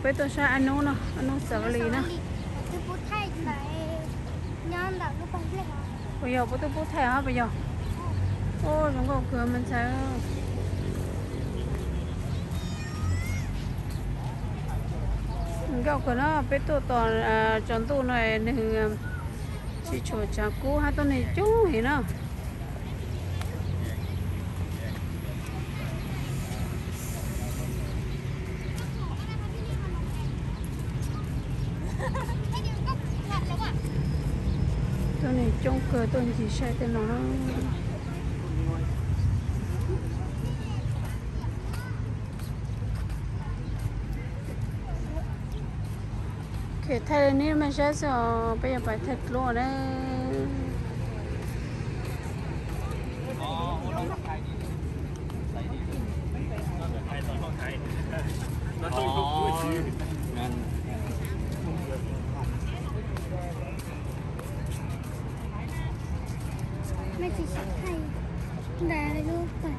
Peb tuaj saib Ab Nub no, Ab Nub xav li na. Puas yog puab tuaj pub thaij hab puas yog? Ua zoo nkauj kawg me ntxhais. Nkauj kawg no, peb tuaj tos tsaus ntuj no nws tsis tshua tsav kub hab tuab neeg coob heev na. Tuab neeg coob kawg tuaj ncig saib tej no. Thaij li neb mej saib xwb os, peb yuav pais thaij dluab na. Mej tsis xav thaij ntawd lub pam